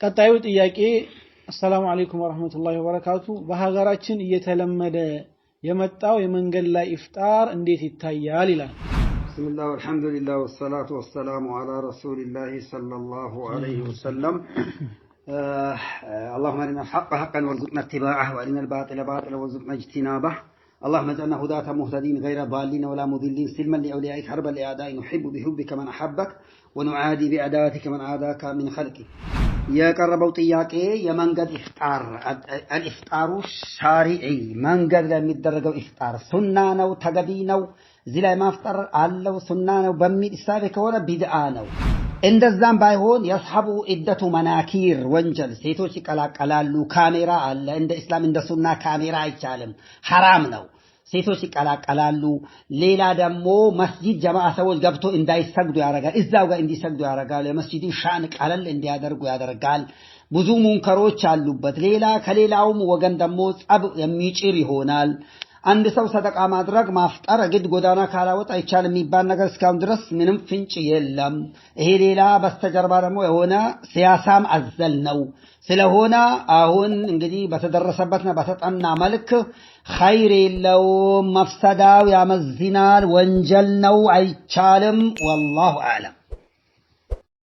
ቀጣዩ ጥያቄ፣ አሰላሙ አለይኩም ወራህመቱላሂ ወበረካቱ። በሀገራችን እየተለመደ የመጣው የመንገድ ላይ ኢፍጣር እንዴት ይታያል ይላል። ብስሚላህ ወልሐምዱሊላህ ወሰላቱ ወሰላሙ ዐላ ረሱሊላህ ሰለላሁ ዐለይሂ ወሰለም። اللهم أرنا الحق حقا وارزقنا اتباعه، وأرنا الباطل باطلا وارزقنا اجتنابه. اللهم اجعلنا هداة مهتدين غير ضالين ولا مضلين، سلما لأوليائك حربا لأعدائك، نحب بحبك من أحبك ونعادي بعداوتك من عاداك من خلقك። የቀረበው ጥያቄ የመንገድ ኢፍጣር፣ الإفطار الشارعي፣ መንገድ ላይ የሚደረገው ኢፍጣር ሱና ነው፣ ተገቢ ነው፣ እዚህ ላይ ማፍጠር አለው ሱና ነው በሚል እሳቤ ከሆነ ቢድዓ ነው። እንደዛም ባይሆን يصحبه عدة مناكير ወንጀል፣ ሴቶች ይቀላቀላሉ፣ ካሜራ አለ። እንደ እስላም እንደ ሱና ካሜራ አይቻልም፣ ሐራም ነው። ሴቶች ይቀላቀላሉ። ሌላ ደግሞ መስጂድ ጀማዓ ሰዎች ገብቶ እንዳይሰግዱ ያደርጋል። እዛው ጋር እንዲሰግዱ ያደርጋል። የመስጂድን ሻን ቀለል እንዲያደርጉ ያደርጋል። ብዙ ሙንከሮች አሉበት። ሌላ ከሌላውም ወገን ደግሞ ጸብ የሚጭር ይሆናል። አንድ ሰው ሰደቃ ማድረግ ማፍጠር ግድ ጎዳና ካላወጣ አይቻልም የሚባል ነገር እስካሁን ድረስ ምንም ፍንጭ የለም። ይሄ ሌላ በስተጀርባ ደግሞ የሆነ ሲያሳም አዘል ነው። ስለሆነ አሁን እንግዲህ በተደረሰበትና በተጠና መልክ ኸይር የለውም፣ መፍሰዳው ያመዝናል፣ ወንጀል ነው፣ አይቻልም። ወላሁ አዕለም።